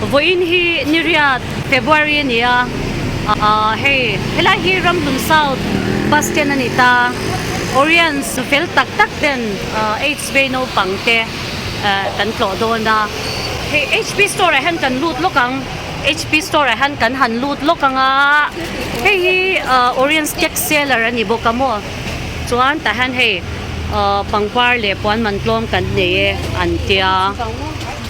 Vawiin hi Niriat February a ni a, ahh hei helai hi Ramhlun South bus stand a ni ta. Oriens fel tak tak ten Aids vei naupang te kan tlawh dawn a. Hei HP store ah hian kan lut lawk ang, HP store ah hian kan han lut lawk ang a, hei hi Oriens tech seller a ni bawk a maw. Chuan tah hian hei pangpar leh puan man tlawm kan nei e an tia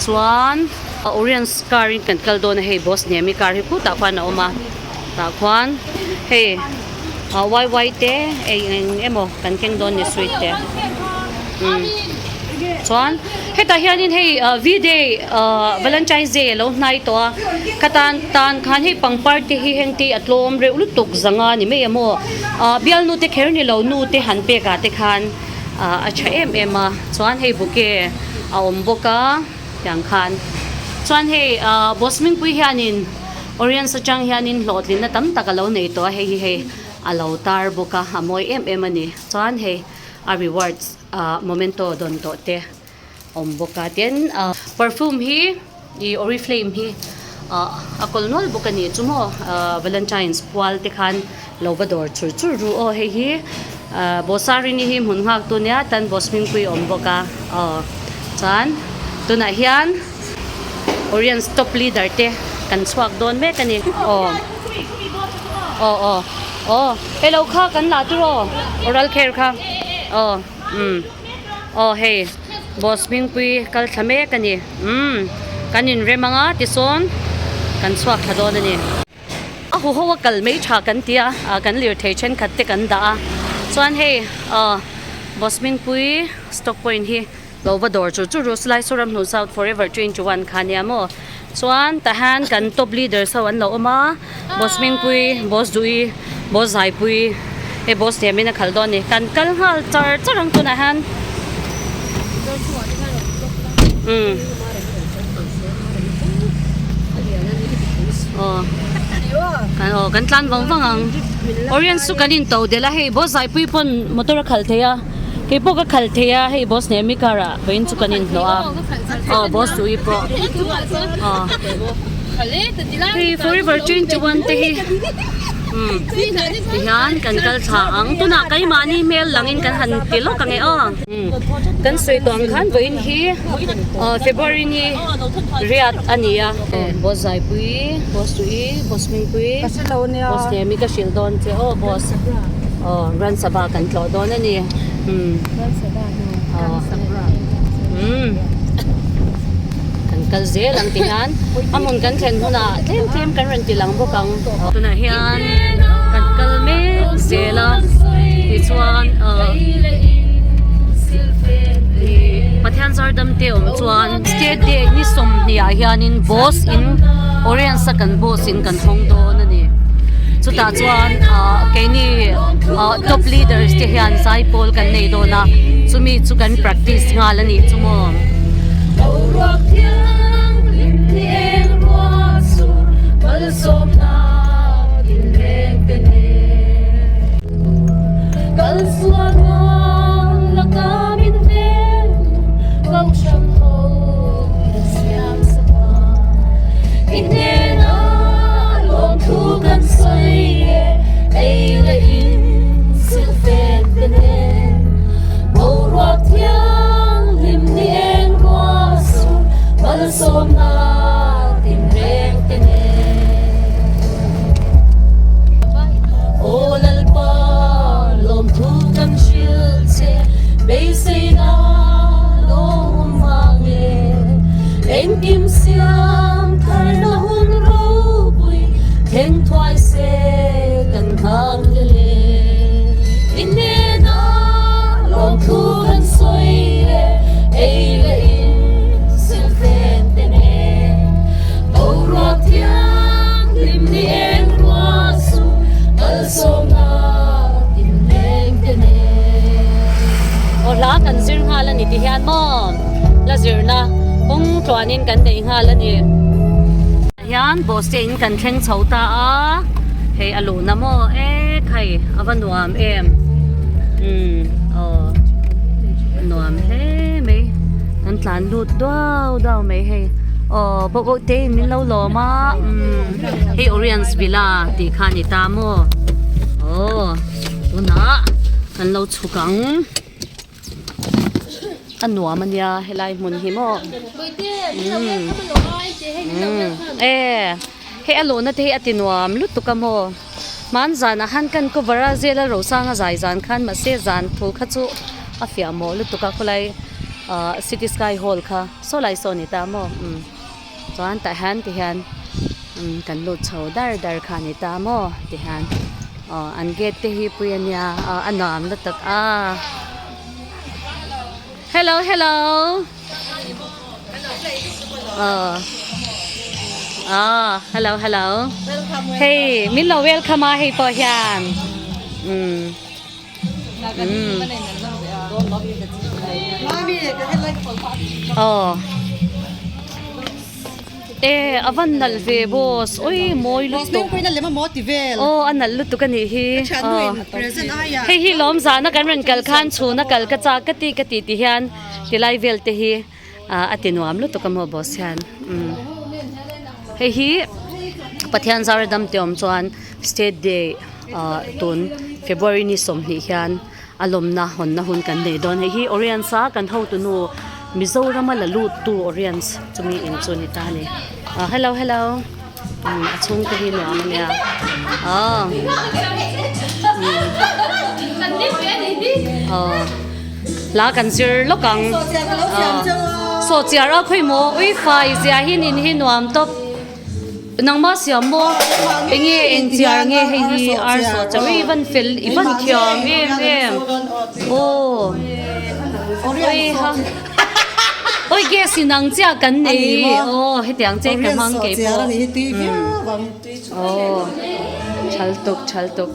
chuan Oriens car in kan kal dawn a hei boss Nemi car hi khutah khuan a awm a tah khuan hei wai wai te eng eng emaw kan keng dawn ni sweet te umm chuan hetah hianin hei V day Valentine's day alo hnai tawh a khatan tan khan hei pangpar te hi heng te a tlawm reuh lutuk zanga ni mai a maw ah bialnu te kher ni lo nu te han pek ah te khan ah a tha em em a chuan hei bouquet a awm bawk a tiang khan chuan hei ah boss hmingpui hianin Oriens atang hianin hlawhtlinna tam tak alo nei tawh a hei hi hei alo tar bawk a a mawi em em a ni chuan hei a rewards ah momento dawn tawh te. Awm bawk a tin ah perfume hi ih oriflame hi ah a kawl nual bawk a ni chu maw ah valentines pual te khan lo va dawr chur chur ru aw hei hi ah bawsarini hi hmun nghak tu nia tan boss hmingpui a awm bawk a aw chuan tunah hian oriens top leader te kan chhuak dawn mek a ni aw aw aw aw hello kha kan lah tur aw oral care kha aw umm. Aw hei boss hmingpui kal thla mek a ni umm kan inrem ang a tisawn kan chhuak thla dawn a ni. A hu ho a kal mai tha kan ti a ah kan lirthei thenkhat te kan dah a chuan hei ah boss hmingpui stock point hi lo va dawr chur chur ru silai Suramhnu South forever 21 kha nia maw chuan tahan kan top leaders ho an lo awm a boss hmingpui boss duhi boss zaipui hei boss hniam in a khalh dawn a ni kan kal nghal char char ang tunah hian umm aw aw kan tlan vang vang ang orient chu kan in to delh a hei boss zaipui pawn motor a khalh thei a. Kei pawh ka khalh thei a, hei boss nen mi car ah vawiin chu kan inhlawh a, aw boss tui pawh aw hei forever 21 te hi umm tihian kan kal thla ang tunah keimahni hmel langin kan han ti lawk ang e aw kan sawi tawh ang khan vawiin hi aw February ni riat a ni a boss zaipui boss tui boss hmingpui boss nen mi ka hrilh dawn che aw boss. Aw Ran Sabha kan tlawh dawn a ni. Umm. Ran Sabha nu. Ran Sabra. Umm. Kan kal zel ang ti hian a hmun kan thlen hunah tlem tlem kan rawn ti lang bawk ang. Tunah hian kan kal mek zel a tichuan ah Pathian zardam te awm chuan state day ni sawmhnih ah hianin boss in Oriens a kan boss in kan hawng dawn a ni. Chutah chuan ah keini ah top leaders te hian zaipawl kan nei dawn a chumi chu kan practice nghal a nih chu maw. Engkim siam tharna hun ropui thleng thuai se kan nghak leh e. I hnena lawmthu kan sawi e, ei leh in silfen te nen. Boruak thianghlim ni eng ruah chu kalsawmna tinreng te nen. Aw hla kan zir nghal a ni ti hian maw la zirna kawng tluanin kan nei nghal a ni. Hian bus te in kan thleng chho ta a hei a luhna maw ek hei a va nuam em umm aw a nuam hle mai kan tlan lut duau duau mai hei. Aw bawk bawk te in min lo lawm a umm hei Oriens Villa tih kha a ni ta maw aw tunah kan lo chhuk ang a nuam a nia helai hmun hi maw umm e hei a lawhna te hi a ti nuam lutuk a maw hmanzanah khan kan cover a zela rosanga zai zan khan mahse zan thu kha chu a fiah mawh lutuk a khawlai ah city sky hall kha. Saw lai saw ni ta maw umm chuan tah hian ti hian umm kan lut chho dar dar kha a ni ta maw ti hian aw an gate te hi pui a nia aw a nuam lutuk a hello hello aw aw hello hello hei min lo welcome a hei pawh hian umm. Aw e a van nalh ve boss ui mawi lutuk aw a nalh lutuk a nih hi aw hei hi lawm zana kan rawn kal khan chhuna kal ka chak ka ti ka ti ti hian tilai vel te hi a ti nuam lutuk a maw boss hian umm hei hi Pathian zara dam te awm chuan state day ah tun February ni sawmhnih hian a lawmna hawnna hun kan nei dawn hei hi Oriens a kan hotu nu Mizoram a la lut tu Oriens chumi in chu ni ta a ni ah hello hello umm a chhung te hi nuam a nia aw umm aw. Hla kan zir lawk ang. Saw chiar a khawi maw? Ui fai zia hi nin hi nuam tawp. Nangmah siam maw? Enge eng chiar nge hei hi ar saw chiar. Ui i van fel i van thiam em em. Aw. Ui ha. Ui gas in ang chiah kan nei. Aw hetiang che ka hmang kei pawh. Aw thal tuk thal tuk.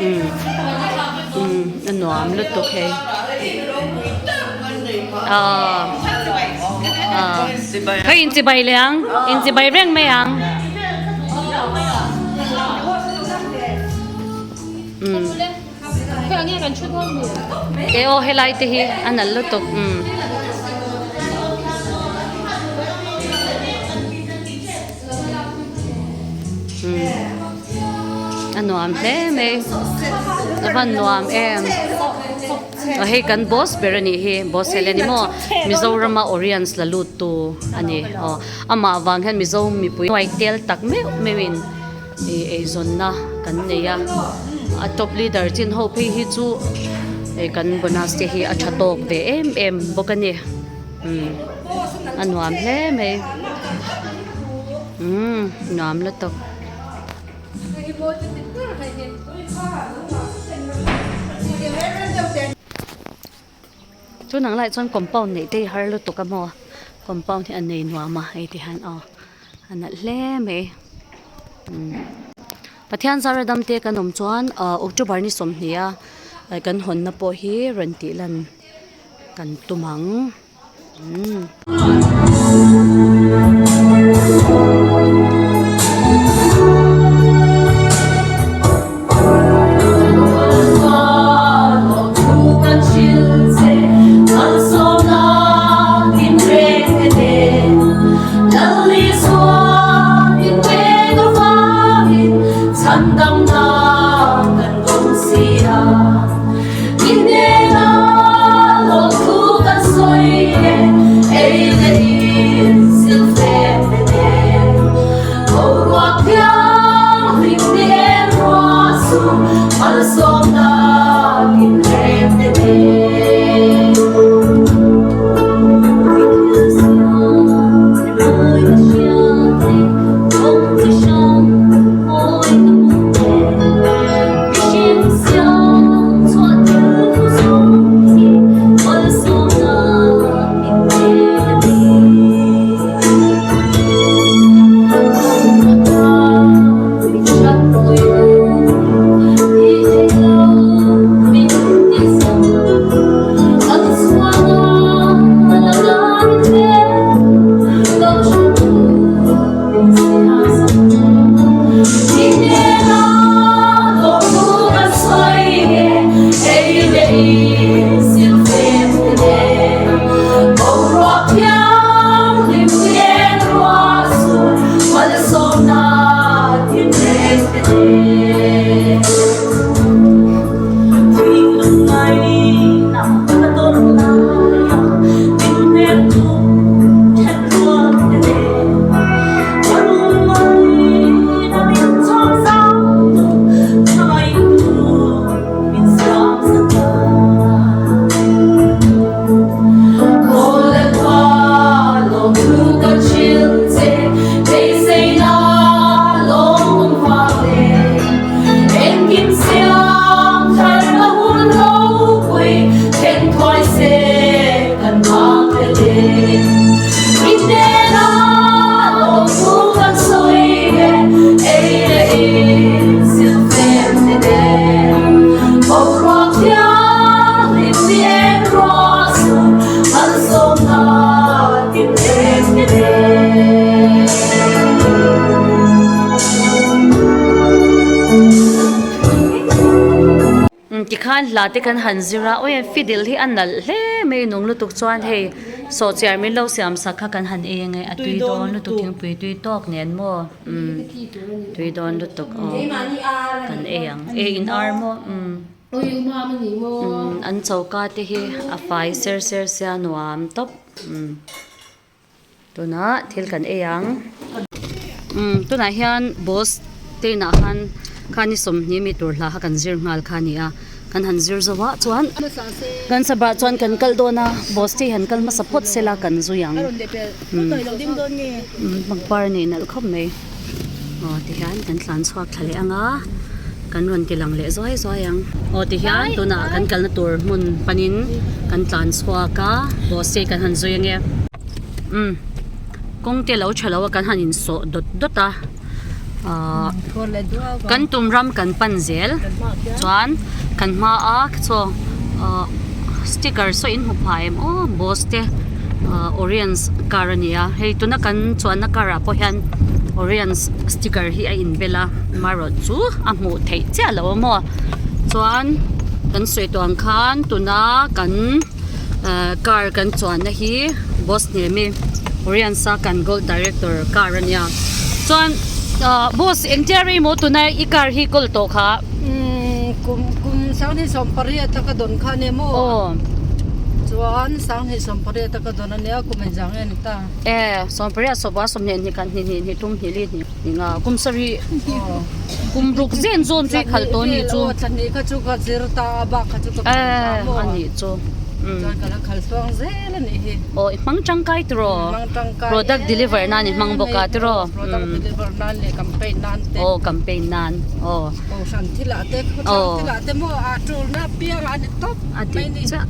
Umm umm a nuam lutuk hei aw aw hei inchibai leh ang inchibai reng mai ang umm e aw helai te hi a nalh lutuk umm. A nuam hle mai a van nuam em a hei kan boss ber a nih hi boss Helen hi maw Mizorama Oriens la lut tu a ni aw amah vang hian Mizo mipui hnuai tel tak meuh meuh in ih eizawnna kan nei a a top leader chin ho phei hi chu hei kan bonus te hi a tha tawk ve em em bawk a ni umm a nuam hle mai. Umm nuam lutuk. Chu nang lai chuan compound neih te hi har lutuk a maw compound hi a nei nuam a hei ti hian aw a nalh hle mai umm Pathian zara dam te kan awm chuan ah October ni sawmhnih a kan hawnna pawh hi rawn tih lan kan tum ang. khan hla te kan han zir a awi fiddle hi a nalh hle mai nung lutuk chuan hei sawhchiar min lo siam sak kha kan han ei ange a tui dawn lutuk thingpui tui tawk nen maw umm tui dawn lutuk aw kan ei ang e in ar maw umm umm an choka te hi a fai ser ser sia nuam tawp umm. Tunah thil kan ei ang. Umm tunah hian boss te inah khan khani sawmhnih mi tur hla kha kan zir nghal kha a ni a kan han zir zo ah chuan kan sabah chuan kan kal dawn a boss te hi han kal hmasa phawt se la kan zui ang umm pangpar a nih nalh khawp mai aw tihian kan tlan chhuak thla leh ang a kan rawn ti lang leh zuai zuai ang aw tihian tunah kan kalna tur hmun panin kan tlan chhuak a boss te hi kan han zui ange. Umm kawng te lo tha lo a kan han in sawh dawt dawt a ahh kan tum ram kan pan zel chuan kan hma a chaw ahh sticker saw in hmu phah em aw boss te ahh oriens car a ni a hei tuna kan chuanna car ah pawh hian oriens sticker hi a in bel a amaherawh chu a hmuh theih chiah loh a maw chuan kan sawi tawh ang khan tuna kan. Ahh car kan chuanna hi boss hnemi Oriensa kan gold director car a nia chuan ahh boss engtia rei maw tuna i car hi kawl tawh kha umm kum kum sanghnih sawm pariat a ka dawn kha ania maw aw chuan sanghnih sawm pariat a ka dawn ania kum engzah nge ni ta e sawm pariat sawpa sawmhnih hnih khat hnih hnih hnih thum hnih li hnih hnih nga kum sarih kum ruk zen zawn chu i khalh tawh a nih chu aw thla hnih kha chu ka zir ta a bak kha chu ka khalh ta maw a nih chu chuan ka la khalh tluang zel a nih hi aw i hmang tangkai tiraw hmang tangkai product deliver nan i hmang bawk a tiraw product deliver nan leh campaign nan te aw campaign nan aw kohhran thil ah te khawchhak thil ah te maw a tul na piang a ni tawp a dik chiah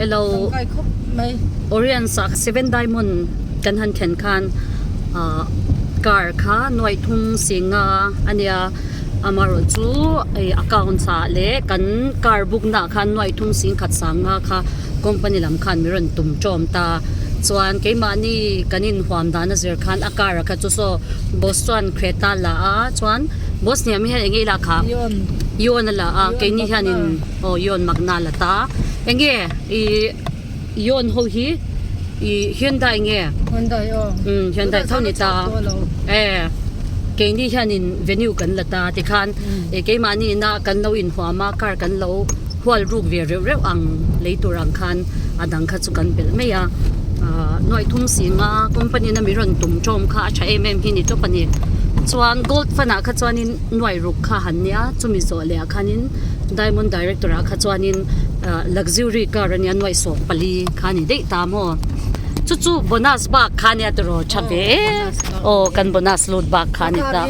elo tangkai khawp mai Orient sak seven diamond kan han thlen khan ah car kha nuaih thum singa a nia amaherawh chu hei account ah leh kan car book na ah khan nuaih thum sing khat sanga kha company lam khan min rawn tum tawm ta chuan keimahni kan inhuam dan a zir khan a car ah kha chu saw boss chuan Creta la a chuan boss hniam hian eng nge i lak kha Eon a la a keini hianin aw Eon Magna la ta eng nge ih Eon ho hi ih Hyundai nge Hyundai aw umm Hyundai tho ni ta e keini hianin venue kan la ta tikhan ih keimahni ina kan lo inhuam a car kan lo hual ruk ve reuh reuh ang lei tur ang khan a dang kha chu kan belh mai a ahh nuaih thum singa company na mi rawn tum tawm kha a tha em em hi ni tawp a ni chuan gold fund ah kha chuanin nuaih ruk kha han nia chumi zawh leh ah khanin diamond director ah kha chuanin ahh luxury car ania nuaih sawm pali kha a ni daih ta maw chu chu bonus bak kha ania tiraw tha ve em aw kan bonus lut bak kha a ni ta.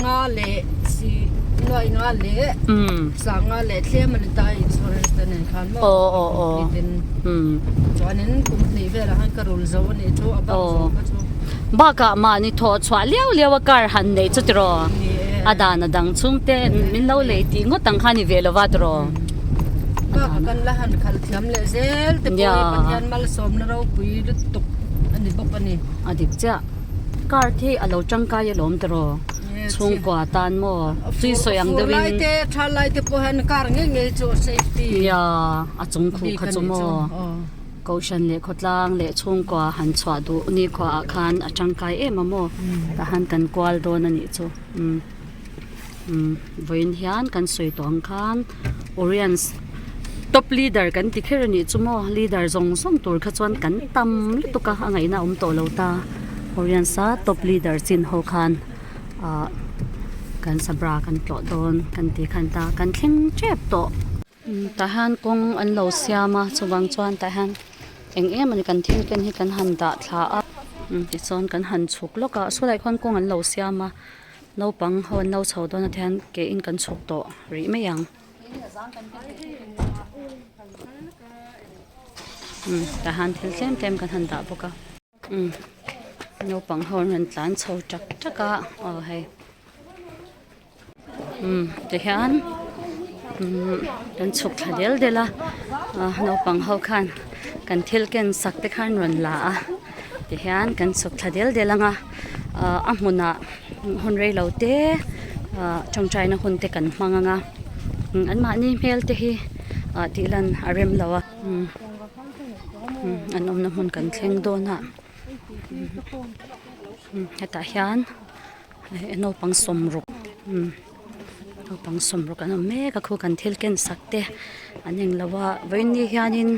Nga leh si nuai nga leh sang nga leh thlem a ni ta insurance te nen khan maw aw aw aw chuanin kum hnih velah khan ka rul zo a nih chu a bak zo kha chu bakah mahni thawh chhuah liau liau a car han neih chu tiraw a dan a dang chhung te min lo lei tih ngawt ang kha a ni ve lova tiraw bakah kan la han khalh thiam leh zel te pawh hi Pathian malsawmna ropui lutuk a ni bawk a ni a dik chiah. Car hi a lo tangkai alawm tiraw chhungkua tan maw tui sawi ang deuhin lai te tha lai te pawh hian car ngei ngei chu safety ya a chung khuh kha chu maw kohhran leh khawtlang leh chhungkua han chhuah duh ni khua ah khan a tangkai em a maw tah han kan kual dawn a nih chu umm umm vawiin hian kan sawi tawh ang khan Oriens top leader kan ti kher a nih chu maw leader zawng zawng tur kha chuan kan tam lutuk a a ngaihna a awm tawh lo ta Oriens a top leader chin ho khan ahh kan sabra kan tlawh dawn kan tih khan ta kan thleng tep tawh tah hian kawng an lo siam a chuvang chuan tah hian eng em a ni kan thil ken hi kan han dah thla a tichuan kan han chhuk lawk a saw lai khuan kawng an lo siam a. Naupang ho an lo chho dawn a tihian ke in kan chhuk tawh rih mai ang. Umm tah hian thil tlem tlem kan han dah bawk a. Umm naupang ho an rawn tlan chho tak tak a aw hei. Umm tihian umm kan chhuk thla del del a ah naupang ho khan kan thil ken sak te khan rawn la a tihian kan chhuk thla del del ang a. Ah a hmunah hun rei lo te ah tawngtaina hun te kan hmang ang a. An mahni hmel te hi ah tih lan a rem lo a an awmna hmun kan thleng dawn a hetah hian naupang sawmruk naupang sawmruk an awm mek a khu kan thil ken sak te an englo a vawiin ni hianin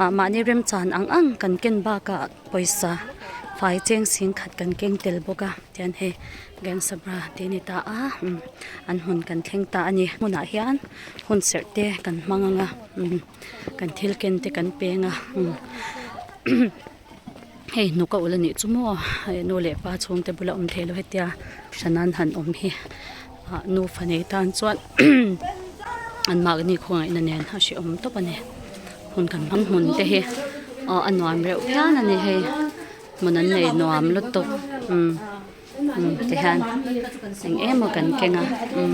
ah mahni remchan ang ang kan ken bakah pawisa fai cheng sing khat kan keng tel bawk a tihian hei Gang Sabra tih a ni ta a an hmun kan thleng ta a ni hmunah hian hun serh te kan hmang ang a kan thil ken te kan peng a hei hnuk a ulh a nih chu maw hei nu leh pa chhungte bula awm theilo hetia hran an han awm hi ah nufa nei tan chuan an mahni khawngaihna nen a hrehawm tawp a ni hun kan hmang hmun te hi aw a nuam reuh phian a ni hei hmun an nei nuam lutuk umm tihian eng emaw kan keng a umm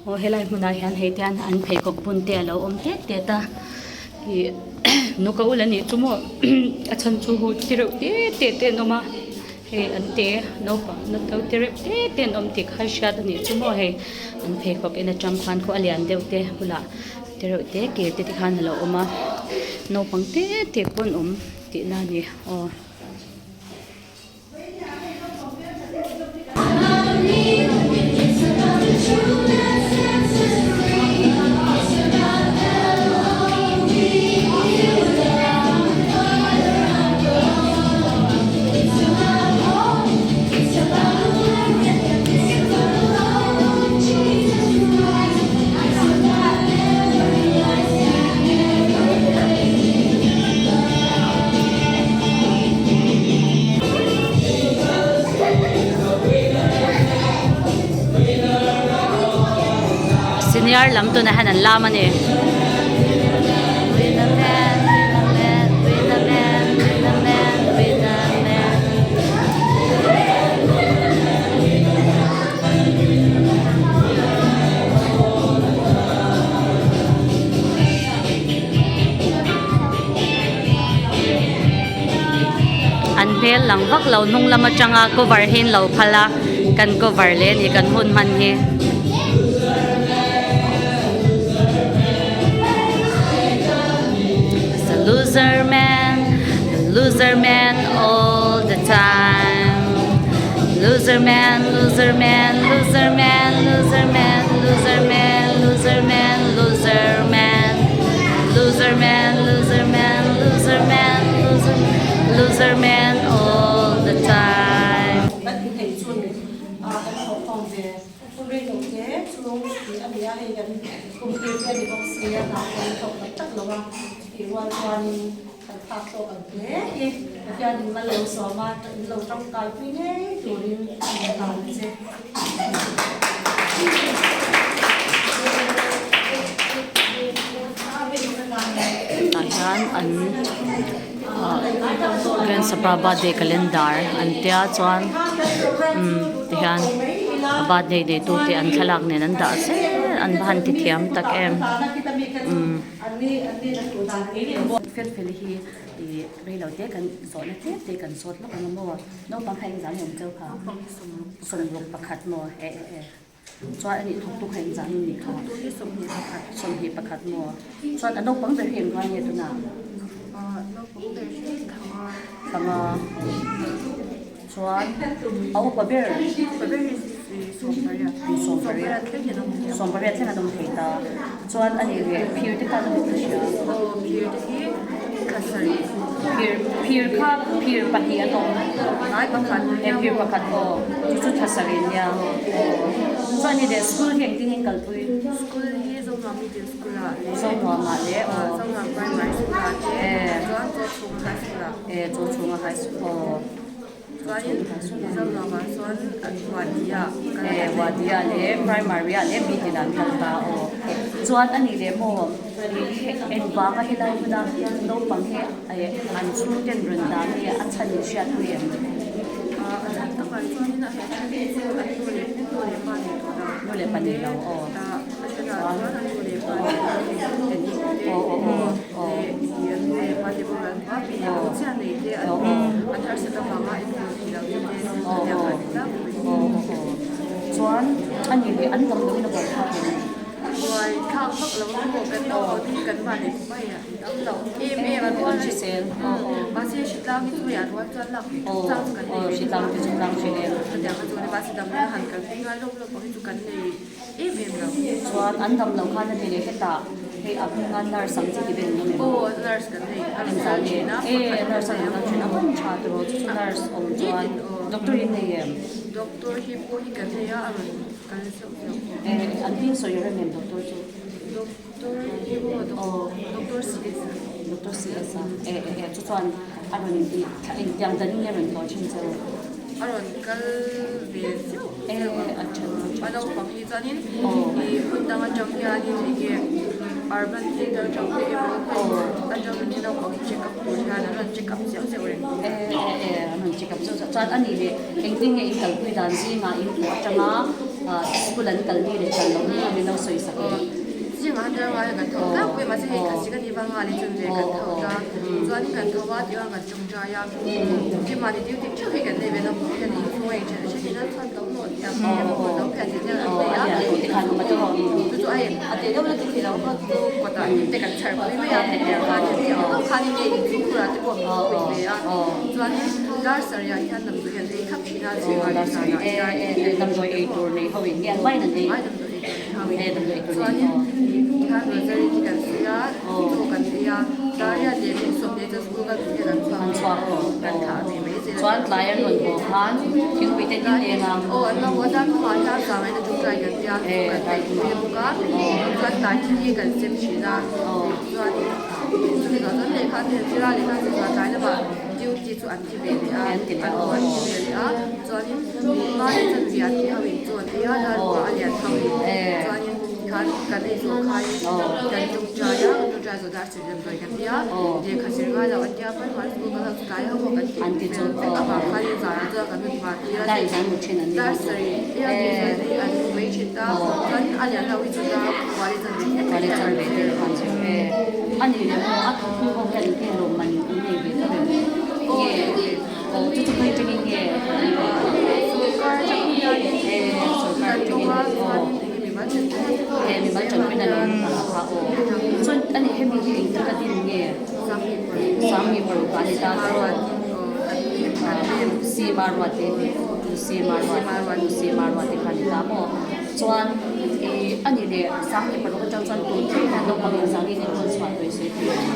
aw helai hmunah hian hei te hian an pheikhawk bun te alo awm tet tet a ih nuka ul anih chu maw a chhan chu hu ti reuh te te te an awm a hei an te naupang naupang te reuh te te an awm tih kha hriat anih chu maw hei an pheikhawk en atang khan khaw a lian deuh te bulah te reuh te ke te te khan alo awm a naupang te te pawh an awm tihna a ni aw. Senior lam tunah hian an lam a ni. An hmel lang vak lo hnung lam atanga cover hi an lo phal a kan cover leh a ni kan hun hman hi. It's a loser man, the loser man all the time. Loser man, loser man, loser man, loser man, loser man, loser man, loser man. Loser man, loser man, loser man, loser loser man all the time. Kan intheih chun kan thawhkhawm ve hun rei lo hle chung tih a ni a, hei kan kum tir te a ni bawk si a, hnah kan thawk tak tak lo a, tih rual chuanin kan phak tawk ang hle hi Pathian in mal lo sawm a, in lo tangkaipui ngei turin in tan che. Tah hian an ah Grand Sabra birthday calendar an tia chuan umm tihian a birthday nei tu te an thlalak nen an dah zel an va han ti thiam tak em umm. Ih reilo te kan zawhna tlem te kan zawt lawk ang a maw naupang kha engzah nge awm cheu kha sawmruk pakhat maw e e e chuan ani thawk tu kha engzah nge ni kha sawmhnih pakhat maw chuan a naupang ber hi engvang nge tunah thanga chuan a upa ber sawmpariat thleng an awm thei ta chuan ani leh phir te kha an awm hria phir phir kha phir pahnih an awm e phir pakhat aw chu chu thla sarih nia aw chuan ani leh school hi engtin nge an kalpui Zonuamah leh aw e e chu chhunga high school aw e Wadia leh primary ah leh middle ah an kal ta aw chuan a nih leh maw engvanga helai hmuna naupang hi an chhungten rawn dah nge a chhan in hriat pui em? Nu leh pa nei lo aw. Chuan a ni leh an dam loin a buaithlak em? vak lo a maw kan naupang te hi kan van ei khawp a hei an dam lo em em a rual hrisel mahse hritlang hi chu hei a rual chuan lak ve ṭeuh chang chu kan nei ve hritlang te chu tlang ṭhin em chutiang kha chu ni mahse damna han kalpui ngai lawk lawk pawh hi chu kan nei em em lo chuan an dam lo khan a ti leh hetah hei a hmunga nurse ang chi ti vel an awm em aw nurse kan nei a rawn kal ṭhin a e nurse a rawn kal ṭhin a hman ṭha tiraw chu chu nurse awm chuan doctor in nei em doctor hi pawh hi kan nei a a rawn kal zeuh zeuh e an hming sawi rem em doctor chu doctor hi aw doctor CS a doctor CS a e e e chu chuan a rawn engtiang dan in nge a rawn tlawh ṭhin cheu a rawn kal ve zeuh zeuh a a naupang hi chuanin ih hmun dang atang hianin enge urban center atang te emaw atang hian naupang hi check up tur hian an rawn check up zeuh zeuh reng bawk e e an rawn check up zeuh zeuh chuan a nih leh engtin nge in kalpui dan zingah in pawh atanga school an kal ni leh kal loh ni kha min lo sawi sak em zingah hian tlangval kan tho tlangpui mahse hei khasi ka nih vang a ni chun ve kan tho ta chuanin kan tho a tih ang kan tawngtai a Kimahni duty theuh hi kan nei ve naupang hian inchhung a inṭhen a ṭhenin a chhuan lo nawh tih ang hi a hmun lo phian thei hian an nei a chu chu a a teh deuh na ti thei lo kha chu kawtah hnim te kan chhar pui mai a hetiang khan hetiang ang khan nge inchhung turah te pawh min pui ve a chuanin dar sarih ah hian damdawi an ei khap thin a zingah leh zanah hian damdawi ei tur nei ho in nge an vain an ei chuanin tikhan rosary te kan sawi a chaw kan ei a daria leh min sawmhnih chuan school kal tur hian an chhuak an chhuak tawh kan thlah ve mai zel chuan tlai an rawn haw khan thingpui te tin eng a aw an lo haw a dar khumah hian zang in a ṭawngṭai kan tia chaw kan ei pui bawk a chuan tlai thil hi kan sem thin a chuanin chumi zawh chuan lehkha an zir a lehkha an zir zawh tlai lamah duty chu an ti ve leh a an aw an ti ve leh a chuanin mahni chanve an tih ho in chaw an ei a darkah a lian ho in chuanin tikhan kan ei zawh khain kan ṭawngṭai a kan ṭawngṭai zawh dar sir damdawi kan ei a lehkha zir ngai loh an tia pawn mahni school kal ho chu tlai ho pawh kan ti fel vek avang khanin zanah chuan kan hun hma tir a dar sarih ei a tih chuan ei an hmu mai thin ta chuanin a lian ho hi chu dar kuali chanve te an zir a ni leh maw a thawk hnu ho hian engtin lawmman an nei ve ta reng nge aw chu chu phei tangin nge sorkar atangin hianin sorkar atangin aw e mimal tanpuina lo awm ta kha aw chuan a ni hemi hi engtik a din nge sangmi paruk ah a ni ta chu sima ruat te sima ruat sima ruat te kha a ni ta maw chuan ih a ni leh sangmi paruk atang chuan tun thleng hian naupang engzangin enkawl chhuah tawh i sawi thei ang.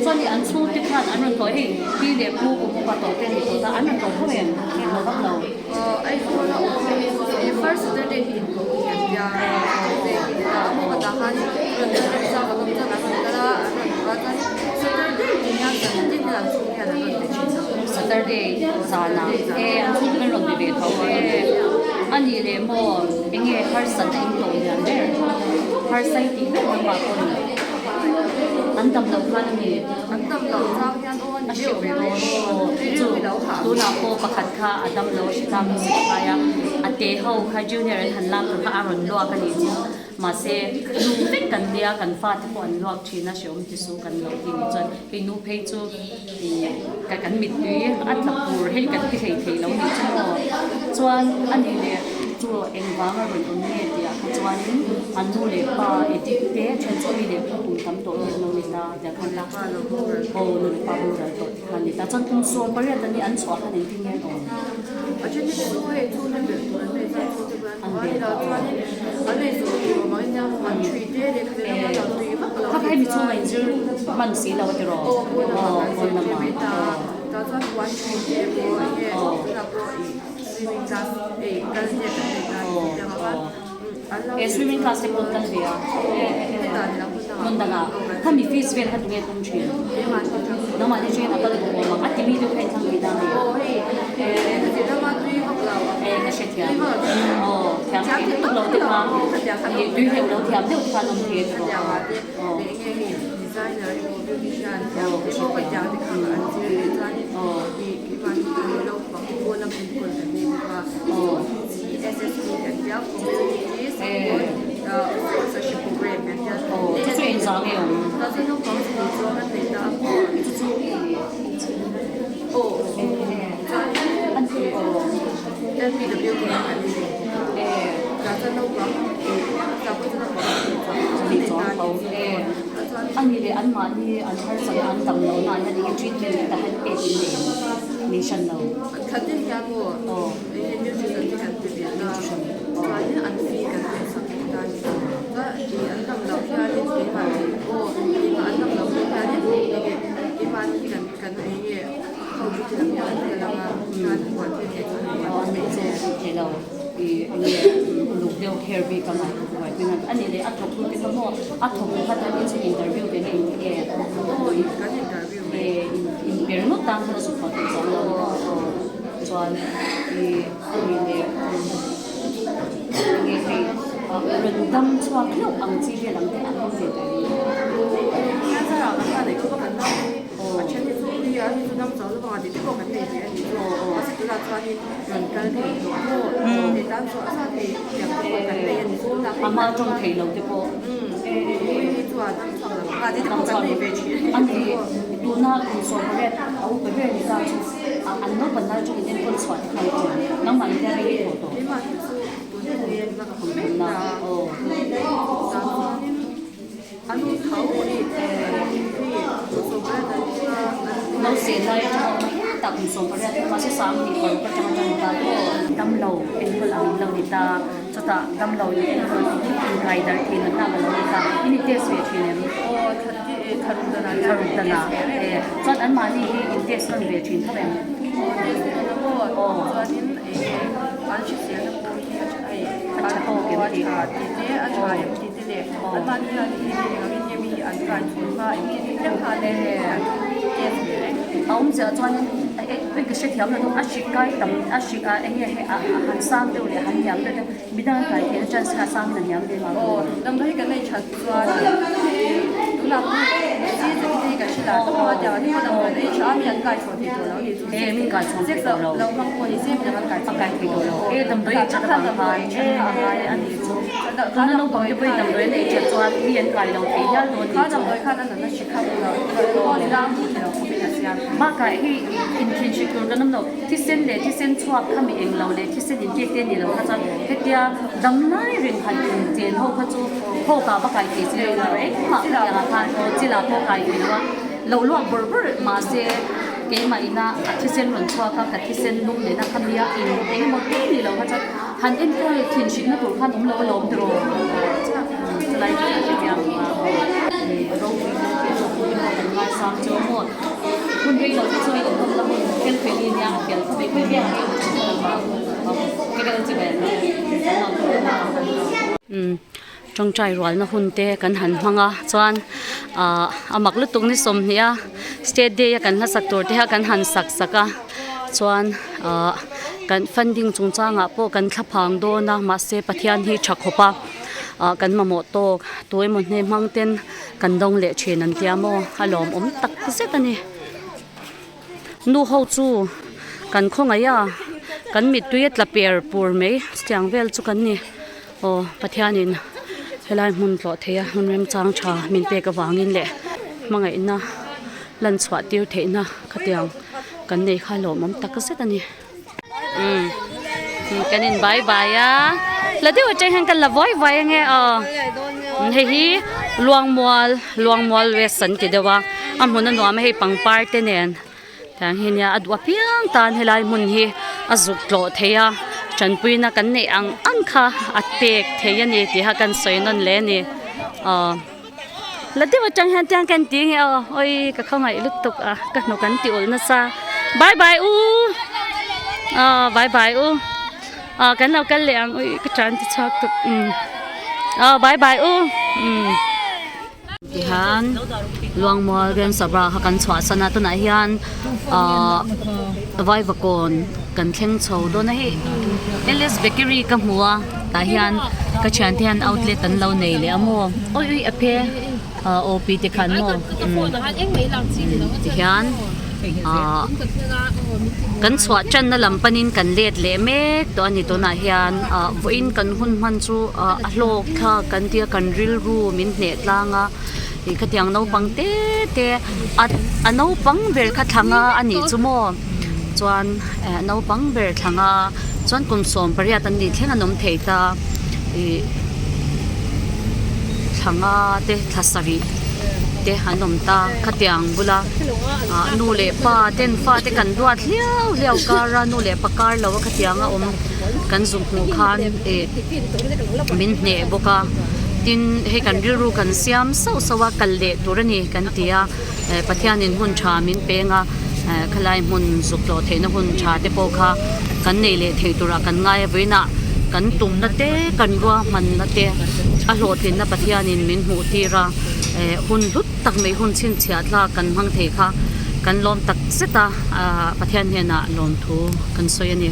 Chuan an chhungte khan an rawn tawh hei pi leh pu kum upa tawh te an ni tawh ta an rawn tawh tho em nge hlauh vak lo. Saturday zanah e an chhungte an rawn be ve tho e a nih leh maw enge harsat a intawh lian ber harsai tih ber lamah pawh ni an dam loh khan a mi a hreuh ve dawn aw chu tunah pawh pakhat kha a dam lo a hre tlak a sik phai a a te ho kha junior an han lak tur kha a rawn luak a nih chu mahse nu vek kan nia kan fate pawh an luak thin a hrehawm ti suh kan lo tih ni chuan hei nu phei chu ih ka kan mittui a tla pur hei kan ti hlei thei lo nih chu maw chuan a nih leh chu engvanga rawn awm nge tih ah kha chuanin an nu leh pa edit te then chu mi leh pu kum tam tawh te an lo ni ta tiah khan ta aw nu leh pa boral tawh te kha an ni ta chuan kum sawm pariat an nih an chhuah khan engtin nge an awm. Kha kha hemi chhunga inzir hman si lo a tiraw? Aw pawn lamah aw. E swimming class te pawh an kal ve a hmun dangah khami fees vel kha tunge tum thin nangmah te chuan a kal duh awm ang a timi deuh kha in thlang ve ta mai e ka hre thiam aw thiam thei lutuk lo te kha ih tui hleuh lo thiam deuh te kha an awm thei a tiraw aw aw ka hre thiam aw Aw chu chu engzah nge awm? Chu chu LPW te kan in bawk a. Tah chuan naupang tah pawh chu naupang an nei ta a ni. Chuan A ni leh anmahni an harsatna an dam lohna ah hian enge treatment te han pek in nei em? Nei hran lo. Khat din hian maw enge nutrition te kan pe ve ta chuanin an fee kan pek sak bawk ta a ni. Chuan ih an dam loh hianin keimahni aw keimah an dam loh pawh hianin enge keimahni hi kan kan enge ho chu ti lam hian an kal ang a chuan huan thil nei chu an Aw an nei che thei lo ih enge uluk deuh care bik ang a buaipui ngat a nih leh a thawk tu te kha maw a thawk tu kha tan in chu interview ve na in nge Aw kan interview e in in per ngawt tan khan a zuk thawk thei chuang lo maw aw chuan ih a nih leh enge hei rawn dam chhuak hlauh ang chi vel ang te an awm ve tawh em ni? Hian zara kan khan ei khawp a kan nau hi. A then hi chu ui a, hei chu dam chau lovang a tih te pawh kan nei ve a nih chu. Mahse tunah chuanin rawn kal thei tawh maw? Hei tan chu a sa thei tiang te pawh kan nei a ni chu. Tunah hei A hma tawng thei lo te pawh. Ui hi chuan dam chhuak lo a tih te pawh kan nei ve thin a A ni, tuna kum 18 a upa ber ni ta chu an naupan lai atangin enkawl chhuah te kha an ṭin. Nangmah in tia rei tawh tawh. Keimah hi chu tun hi ka hmu mek ta. Tan chuanin. Nose lai atanga awm a hetah kum 18 a mahse sang tih paruk atanga tan ta pawh damlo enkawl ang in lo ni ta chutah damlo in enkawl inkai darh thin an nak a lo ni ta in in test ve thin em? Tharuk danah e chuan anmahni hi in test rawn ve thin tho em? Aw. A tha tawk em tih? A awm chiah chuanin hei ka hrethiam lo a hrik kai tam a hrik a eng nge hei a han sang deuh leh han hniam deuh te midang an kai theihna chance kha a sangin a hniam ve vang e min kai chhawng thei tawh lo a kai thei tawh lo e damdawi ei that avang khan e a ngai a nih chu tuna naupang te pawhin damdawi an ei that chuan mi an kai lo thei hial dawn nih chu bakah hei inthinhrik tur kan awm lo thisen leh thisen chhuak kha mi eng lo leh thisen inpek te a ni lo kha chuan hetia damlai reng han inchen ho kha chu thawkah va kai thei si lo tur engmah tiangah khan aw chila pawh kai thei lo a lo luak bawrh bawrh mahse keimah ina a thisen rawn chhuak a ka thisen lum nena kha nia in eng emaw te ni lo kha chuan han enkawl thin hrilhna tur khan awm lo alawm tiraw chulai chu ka hrethiam a ropui kan tih chu pawh kan ngaisang chu maw hun rei lo te chu in awm la hun fel fel i nia a fel khawp mai khawi biak hi tawngtai rualna hun te kan han hmang a chuan ahh a mak lutuk ni 20 a state day a kan hmasak tur te kha kan han sak sak a chuan ahh kan funding chung changah pawh kan thla phang dawn a mahse Pathian hi tha khawp a ah kan mamawh tawk tu emaw hne hmang ten kan dawng leh thin an tia maw a lawmawm tak zet a ni. Nu ho chu kan khawngaih a kan mittui a tla per pur mai chutiang vel chu kan ni aw Pathianin helai hmun tlawh theih a hmun remchang tha min pek avangin leh hmangaihna lan chhuah tir theihna khatiang kan nei kha lawmawm tak zet a ni. Umm kan in bai bai a la deuh atang hian kan la vawi vawi ange aw hei hi luangmual luangmual west an ti deuh a a hmun a nuam a hei pangpar te nen tiang hi nia a duh apiang tan helai hmun hi a zuk tlawh thei a tanpuina kan neih ang ang kha a pek thei a ni tih kha kan sawi nawn leh a ni aw la deuh atang hian tiang kan ti nge aw awi ka khawngaih lutuk a ka hnuk an ti ulh nasa bye bye u aw bye bye u aw kan lo kal leh ang ui ka tan ti chhuak tuk um aw bye bye u um tihian Luangmual Rem Sabra kha kan chhuah san a tunah hian ahh Vaivakawn kan thleng chho dawn a hei L_S bakery ka hmu a tah hian ka thiante hian outlet an lo nei leh a maw awi awi a phe ah aw pi te khan maw tihian ah kan chhuah tanna lam panin kan let leh mek tawh a ni tunah hian ah vawiin kan hun hman chu ah a hlawk thlak kan tia kan rilru min hneh tlang a ih khatiang naupang te te a a naupang ber kha thla nga a nih chu maw chuan eh naupang ber thla nga. Chuan kum 18 an nih thleng an awm thei ta ih thla nga te thla sarih te an awm ta khatiang bula ah nu leh pa ten fa te kan duat hliau hliau kar a nu leh pa kar lo a khatiang a awm kan zuk hmuh khan ih min hneh bawk a tin hei kan rilru kan siam sauh sauh a kal leh tur a ni kan ti a. Pathianin hun tha min peng a, khalai hmun zuk tlawh theihna hun tha te pawh kha kan nei leh thei turah kan ngai a, vawiinah kan tumna te, kan ruahmanna te a hlawhtlinna Pathianin min hmuh tir a, hun hlut tak mai hun chhinchhiah thlak kan hmang thei kha kan lawm tak zet a, Pathian hnenah lawmthu kan sawi a ni.